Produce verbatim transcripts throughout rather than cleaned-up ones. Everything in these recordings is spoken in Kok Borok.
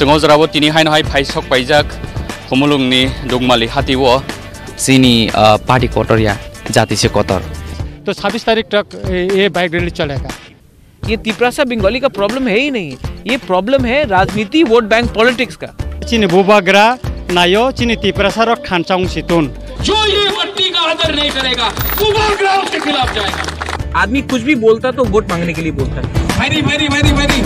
Chwng o jorao tini haino hai phaisok paijak Khumulwngni Dukmali hatio. Chini, ah, party kotor ya, jati se kotor. तो छब्बीस तारीख तक ये, ये bike rally चलेगा। ये तिपरासा बंगाली का प्रॉब्लम है ही नहीं, ये प्रॉब्लम है राजनीति, वोट बैंक पॉलिटिक्स का। Chini bubagra naio, chini Tiprasa rok thansa wng si tun. जो ये मट्टी का आदर नहीं करेगा, वो बागराव के खिलाफ जाएगा। आदमी कुछ भी बोलता तो वोट मांगने के लिए बोलता है। Very, very, very, very।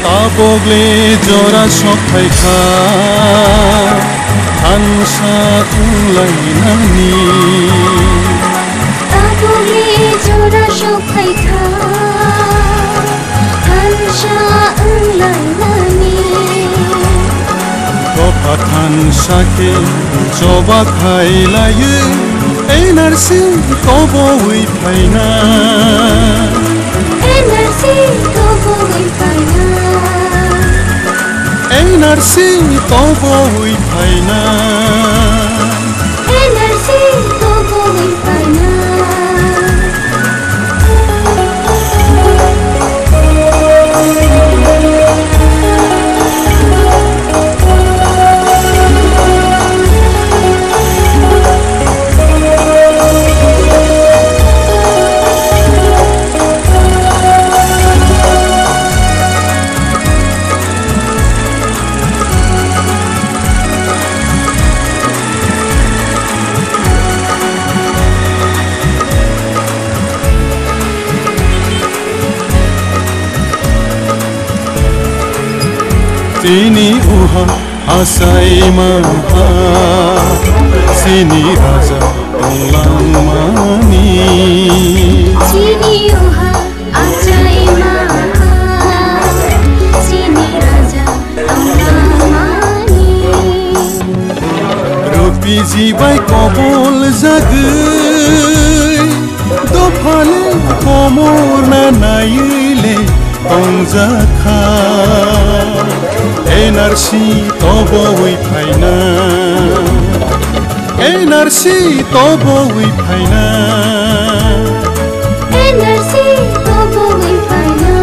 Tabokle jora sok phaikha, thansa wnglainani. Tabokle jora sok phaikha, thansa wnglainani. Dopha thansa khe choba khailaiwi, N R C kobowi phaina. N R C kobowi phaina. N R C kobowi phaina. N R C kobowi phaina. Chini uha achaima ha, chini raja tonglangmani. Chini uha achaima ha, chini raja tonglangmani. Rupiji bai kobol jagwi, dophani komorna naiwi le tongjakha. N R C kobowi phaina, N R C kobowi phaina. N R C kobowi phaina.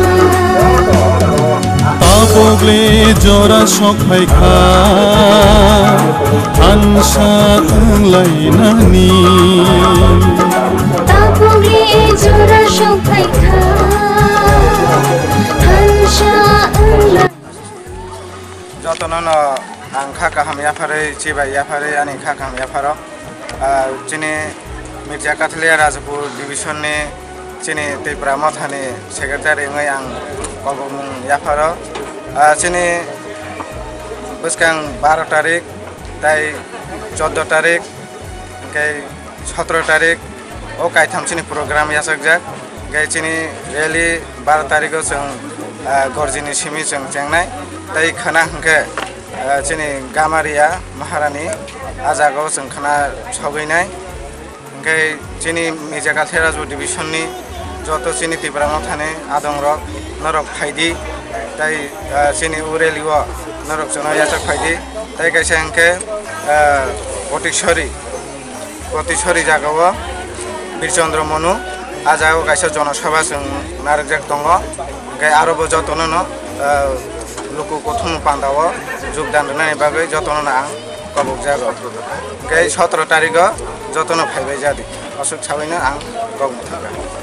Tabokle jora sok phaikha, thansa wnglainani. Tabokle jora sok phaikha, thansa wnglainani. Jotono no ang kha kaham yapharwi, chibai yapharwi ani kha kaham yapharo. Ah, chini Mirza Kathlia Rajapur division ni chini Tipra Mothani secretary wngwi ang kobokmung yapharo. Ah, chini bwskang baro tarik tai choddo tarik, hwnkhe sotro tarik o kaitham chini program yachakjak. Hwnkhe chini rally baro tariko chwng, ah, Gorjini simi chwng chengnai. Tai khwna hwnkhe, ah, chini Gamaria Maharani a jagao chwng khwna sogwinai. Hwnkhe chini Mirza Kathlia Rajapur division ni joto chini Tipra Mothani adongrok norok phaidi. Tai, ah, chini o rally o norok jono yachak phaidi. Tai kaisa hwnkhe, ah, Potisori, Potisori jagao Birchandra Monu, a jagao kaisa jonosabha chwng narwkjak tongo. Hwnkhe aro bo jotono no, ah, luku kuthum pandao jogdan rwnani bagwi jotono no ang kobokjago. Hwnkhe sotoro tarigo jotono phaibai jadi. Aswk sabaino ang kok mwthangkha.